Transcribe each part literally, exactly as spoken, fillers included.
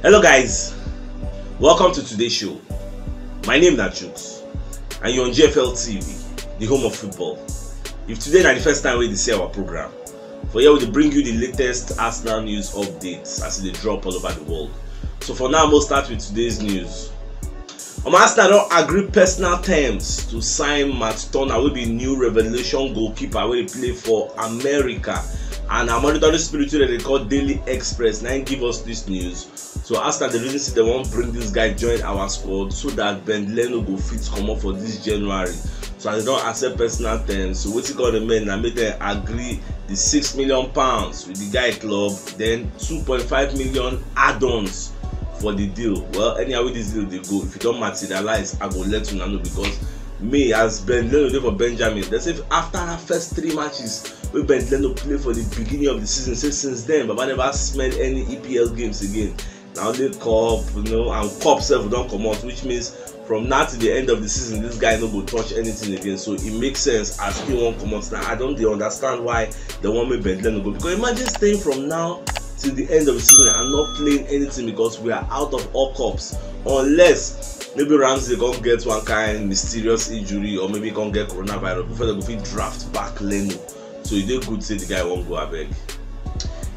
Hello guys, welcome to today's show. My name na Chooks and you're on G F L T V, the home of football. If today na the first time wey you dey see our program, for here we dey bring you the latest Arsenal news updates as e dey drop all over the world. So for now, we'll start with today's news. Omo, Arsenal don agree personal terms to sign Matt Turner, wey be new revelation goalkeeper wey dey play for America. And our monitoring spirit wey dem dey call Daily Express na im give us this news. So Arsenal dey reason say dem wan bring this guy join our squad so that Ben Leno go fit comot for this January. So as dem don accept personal terms, so wetin come remain na make dem agree the six million pounds with the guy club, then two point five million add-ons for the deal. Well, anyhow wey this deal dey go, if e don materialize, I go let una know, because me, as Ben Leno dey for Benjamin, dem say after that first three matches wey Ben Leno play for the beginning of the season, say since then Baba never smell any E P L games again. Na only cup, you know, and cup sef don comot, which means from now to the end of the season, this guy no go touch anything again. So e make sense as he wan comot now. I don dey understand why dem wan make Ben Leno go, because imagine staying from now till the end of the season and not playing anything, because we are out of all cups, unless maybe Ramsey come get one kind mysterious injury or maybe come get coronavirus before dem go fit draft back Leno. So e dey good say the guy wan go, abeg.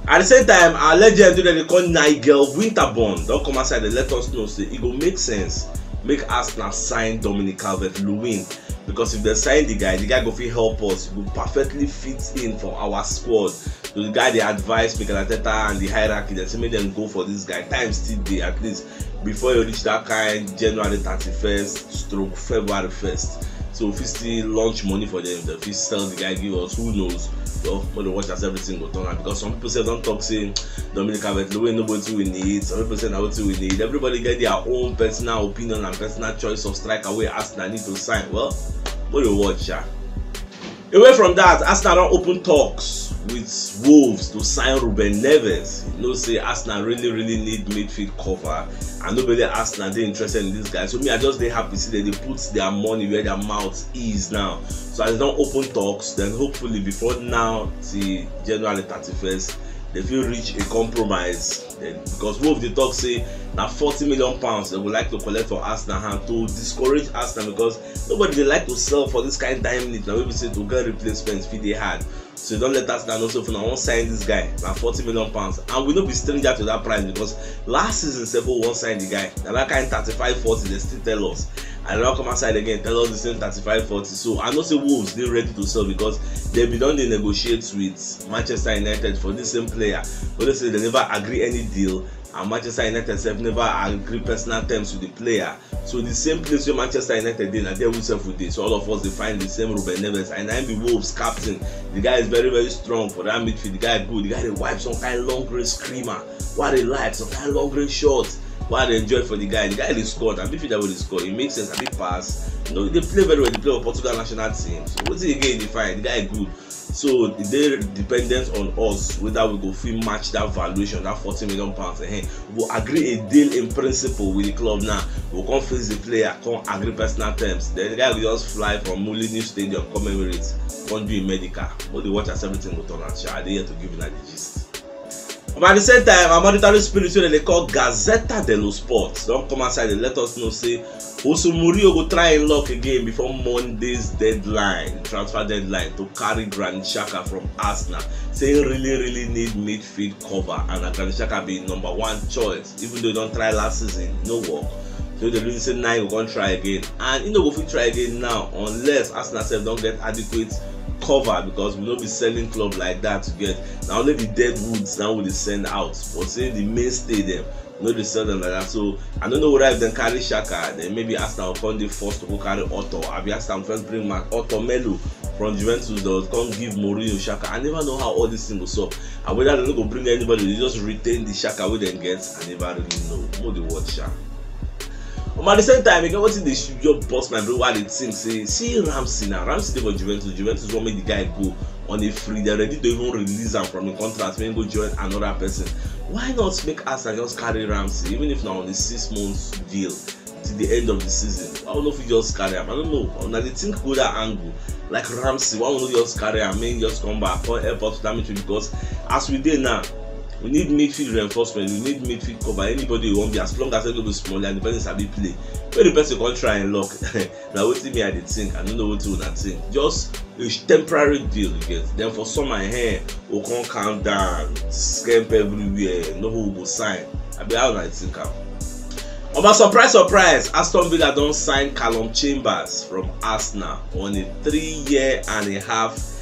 At the same time, our legend wey dem dey call Nigel Winterborn don come outside dey let us know say e go make sense make Arsenal sign Dominic Calvert-Lewin, because if dem sign the guy, the guy go fit help us, e go perfectly fit in for our squad. So the guy dey advise Mikel Arteta and the hierarchy, dem say make dem go for this guy. Time still dey, at least before you reach that kind January thirty-first stroke February first. So we fit still launch money for them, dem fit sell the guy give us, who knows? So make dem watch as everything go turn out, because some people sef don talk say Dominic Calvert-Lewin no be wetin we need. Some people say na wetin we need. Everybody get their own personal opinion and personal choice of striker wey Arsenal need to sign. Well, make dem watch sha. Away from that, Arsenal don open talks with Wolves to sign Ruben Neves. You know say Arsenal really, really need midfield cover, and nobody Arsenal dey interested in this guy. So me, I just dey happy say dem dey put their money where their mouth is now. So as dem don open talks, then hopefully before now till January thirty-first, dem fit reach a compromise. Then, because Wolves dey talk say na forty million pounds dem go like to collect for Arsenal hand to discourage Arsenal, because nobody dey like to sell for this kind time need na wey be say to get replacement fit dey hard. So dem don let Arsenal know say if una wan sign this guy, na forty million pounds, and we no be stranger to that price, because last season sef we wan sign the guy, na that kind thirty-five, forty dem still tell us, and dem don come outside again tell us the same thirty-five, forty. So I know say Wolves dey ready to sell, because dem bin don dey negotiate with Manchester United for this same player, wey dem say dem never agree any deal, and Manchester United sef never agree personal terms with the player. So the same place where Manchester United dey, na there we sef we dey. So all of us dey find the same Ruben Neves, and na him be Wolves captain. The guy is very, very strong for that midfield. The guy good. The guy dey wipe some kind long range screamer wey I dey like, some kind long range shot wey I dey enjoy for the guy. The guy dey score. Na midfielder wey dey score. E make sense. I fit pass. You know, e dey play very well. E dey play for Portugal national team. So wetin again e dey find? The guy good. So e dey dependent on us whether we go fit match that valuation, that forty million pounds. Ehen. We go agree a deal in principle with the club now. We go come face the player, come agree personal terms. Then the guy go just fly from Molineux Stadium come Emirates, come do a medical. Make dem watch as everything go turn out sha. I dey here to give una the gist. But at the same time, our monitoring spirit wey dem dey call Gazzetta dello Sport don come outside dey let us know say Jose Mourinho go try im luck again before Monday's deadline, transfer deadline, to carry Granit Xhaka from Arsenal. Say he really, really need midfield cover, and na Granit Xhaka be number one choice. Even though he don try last season, e no work. So dem really say now he go come try again, and he no go fit try again now unless Arsenal sef don get adequate cover, because we no be selling club like that to get. Na only the dead woods now we dey send out, but say the mainstay dem, we no dey sell them like that. So I no know whether if dem carry Xhaka, then maybe Arsenal come dey forced to go carry Otto. Abi Arsenal first bring Marc Otto Melo from Juventus, dem come give Mourinho Xhaka. I never know how all this thing go sup. And whether dem no go bring anybody, dem just retain the Xhaka wey dem get. I never really know. Make dem watch sha. Um, at the same time, e get wetin dey sh-, just burst my brain wey I dey think say, see Ramsey now. Ramsey dey for Juventus. Juventus wan make the guy go on a free. Dem ready to even release am from im contract, make im go join another person. Why not make Arsenal just carry Ramsey, even if na on a six months deal till the end of the season? Why we no fit just carry am? I don't know. Una dey think go that angle. Like Ramsey, why we no just carry am, make im just come back, come help us with that midfield? Because as we dey now, We need midfield reinforcement, we need midfield cover. Anybody wey wan be, as long as e no be small and the person sabi play, make the person come try im luck. Na wetin me I dey think, I no know wetin una think. Just a temporary deal you get. Then for summer, eh, we come calm down, scamp everywhere, no who go sign. Abi how una dey think am? Omo, surprise, surprise, Aston Villa don sign Calum Chambers from Arsenal on a three year and a half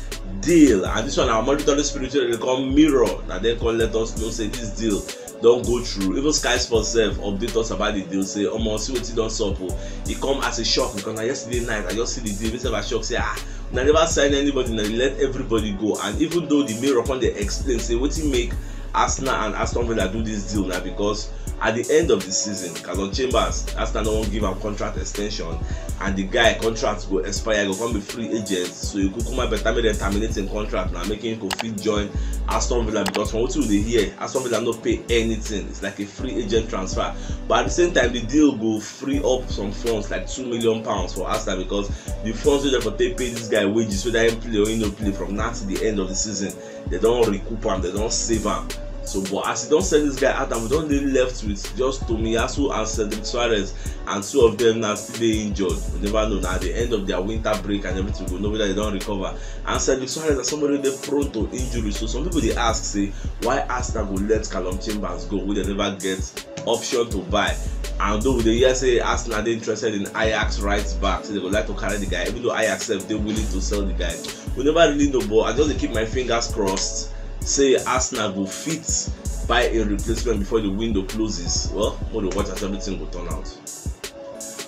deal, and this one our monitoring spirit wey dey come Mirror, na dem come let us know say this deal don go through. Even Sky Sports sef update us about the deal, say, "Omo, see wetin don sup o." E come as a shock because na yesterday night I just see the deal. Me sef I shock say, "Ah, una never sign anybody, una dey let everybody go." And even though the Mirror come dey explain say wetin make Arsenal and Aston Villa do this deal na because at the end of the season, Calum Chambers, Arsenal no wan give am contract extension, and the guy contract go expire, go come be free agent. So e kukuma better make dem terminate im contract na, make im go fit join Aston Villa, because from wetin we dey hear, Aston Villa no pay anything. It's like a free agent transfer. But at the same time, the deal go free up some funds, like two million pounds for Arsenal, because the funds wey dem for take pay this guy wages, whether im play or im no play, from now till the end of the season, dem don recoup am, dem don save am. So, but as e don send this guy out, and we don dey left with just Tomiyasu and Cedric Soares, and two of them now still dey injured. We never know. Na at the end of their winter break and everything, we go know whether dem don recover. And Cedric Soares na somebody wey dey prone to injury. So some people dey ask say, why Arsenal go let Calum Chambers go wey dem never get option to buy? And though we dey hear say Arsenal dey interested in Ajax right back, say dem go like to carry the guy, even though Ajax sef dey willing to sell the guy. We never really know, but I just dey keep my fingers crossed say Arsenal go fit buy a replacement before the window closes. Well, we dey watch as everything go turn out.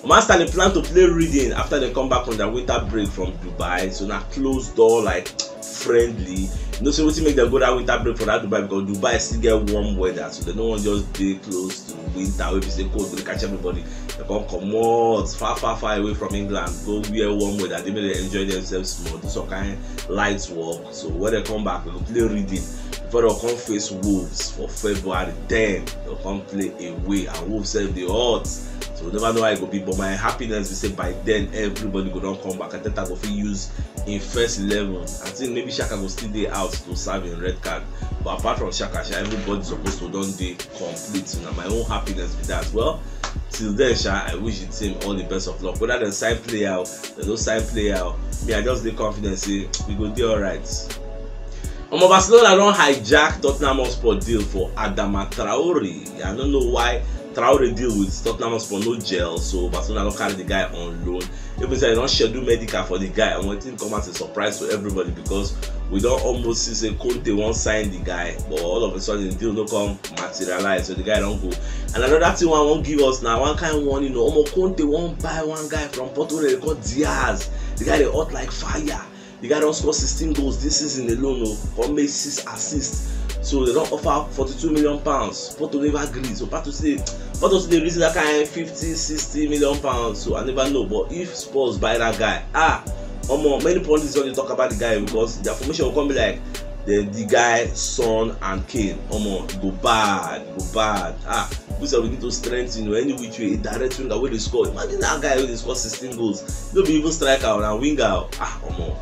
Omo, Arsenal dey plan to play Reading after dem come back from their winter break from Dubai. So na closed door, like, friendly. You know say wetin make dem go that winter break for that Dubai? Because Dubai still get warm weather, so dem no wan just dey close to winter wey be say cold go dey catch everybody. Dem come comot far, far, far away from England, go where warm weather dey, make dem enjoy themselves small, do some kind light work. So when dem come back, dem go play Reading before dem come face Wolves for February ten. Dem come play away, and Wolves sef dey hot. So we never know how e go be, but my happiness be say by then everybody go don come back. Arteta go fit use im first eleven. I think maybe Xhaka go still dey out to serve im red card, but apart from Xhaka sha, everybody suppose to don dey complete. So na my own happiness be that. Well, till then sha, I wish the team all the best of luck. Whether dem sign player o, dem no sign player o, me I just dey confident say we go dey alright. Omo, Barcelona don hijack Tottenham Hotspur deal for Adama Traore. I no know why Traore deal with Tottenham Hotspur no gel, so Barcelona don carry the guy on loan. Even say dem don schedule medical for the guy, and wetin come as a surprise to everybody, because we don almost see say Conte wan sign the guy, but all of a sudden the deal no come materialize, so the guy don go. And another thing wey I wan give us na one kind warning o. Omo, Conte wan buy one guy from Porto wey dem dey call Diaz. The guy dey hot like fire. The guy don score sixteen goals this season alone o, come make six assists. So dem don offer forty-two million pounds. Porto never gree. So Porto still, Porto still dey reason that kind fifty, sixty million pounds. So I never know. But if Spurs buy that guy, ah, omo, many pundits don dey talk about the guy, because their formation go come be like the, the guy, Son and Kane. Omo, e go bad, e go bad. Ah, we say we need to strengthen you any which way. A direct winger wey dey score. Imagine that guy wey dey score sixteen goals. No be even striker o, na winger o. Ah, omo.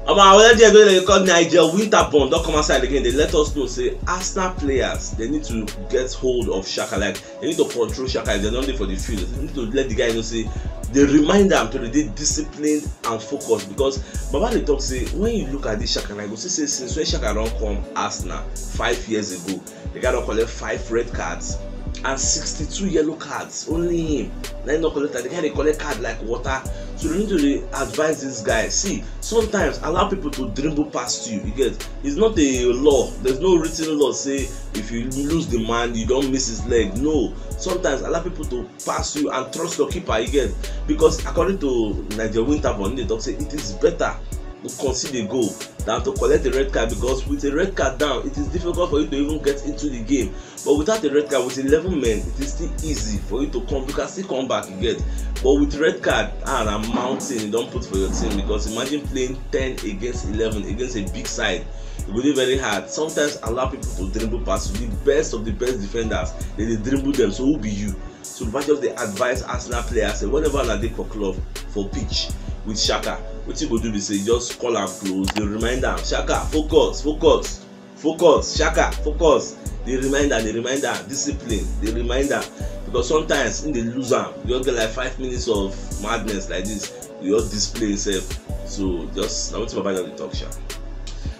Omo, I already agree that they call Nigel Winterburn don come outside again. They let us know say Arsenal players, they need to get hold of Xhaka. Like, they need to control Xhaka. If they don't dey for the field, they need to let the guy know say, they remind am to dey disciplined and focused, because Baba dey talk say when you look at this Xhaka, like, you go see say since when Xhaka don come Arsenal five years ago, the guy don collect five red cards and sixty-two yellow cards. Only him na him no collect am. The guy dey collect card like water. So they need to dey advise this guy. See, sometimes allow people to dribble past you. You get? It's not a law. There's no written law say if you lose the man, you don miss his leg. No. Sometimes allow people to pass you and trust your keeper. You get? Because according to Nigel Winterburn, they talk say it is better to concede a goal than to collect a red card, because with a red card down, it is difficult for you to even get into the game. But without a red card, with eleven men, it is still easy for you to come. You can still come back, you get. But with red card, ah, na mountain you don put for your team, because imagine playing ten against eleven against a big side. E go dey very hard. Sometimes allow people to dribble past you. The best of the best defenders, they dey dribble them. So who be you? So Baba just dey advise Arsenal players say whenever una dey for club, for pitch with Xhaka, wetin you go do be say just call am close, dey remind am, "Xhaka, focus, focus." Focus, Shaka, focus. The reminder, the reminder, discipline, the reminder. Because sometimes in the lose am, you just get like five minutes of madness like this. You just display yourself. So just now, wetin Baba just dey talk, sha.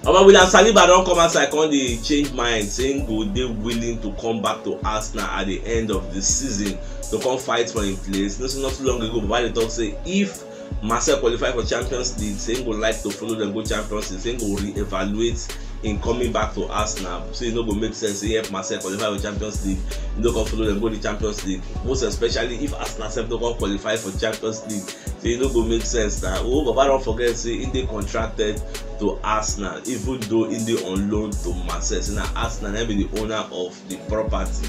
Omo, William Saliba don come outside, come dey change mind, saying go dey willing to come back to Arsenal at the end of the season to come fight for him place. Not, not too long ago, Baba dey talk say if Marseille qualify for Champions League, say him go like to follow them go Champions League, say him go re-evaluate in coming back to Arsenal. So e no go make sense say if Marseille qualify for Champions League, you no come follow them go the Champions League. Most especially if Arsenal sef no come qualify for Champions League, so e no go make sense na. Oh, Baba don forget say he dey contracted to Arsenal, even though he dey on loan to Marseille. Say na Arsenal na be the owner of the property.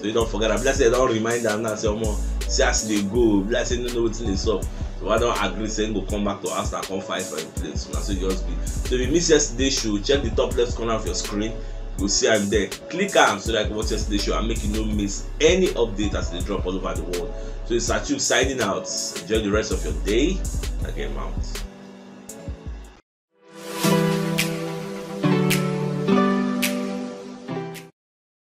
So you don forget am. Be like say you don remind am now. Say, omo, see as e dey go. Be like say you no know wetin dey sup. So I don agree say he go come back to Arsenal, come fight for him place. So na so e just be. So if you miss yesterday show, check the top left corner of your screen. You go see am there. Click am so that you can watch yesterday show and make you no miss any update as they drop all over the world. So it's Sachuk signing out. Enjoy the rest of your day. Again, Mount.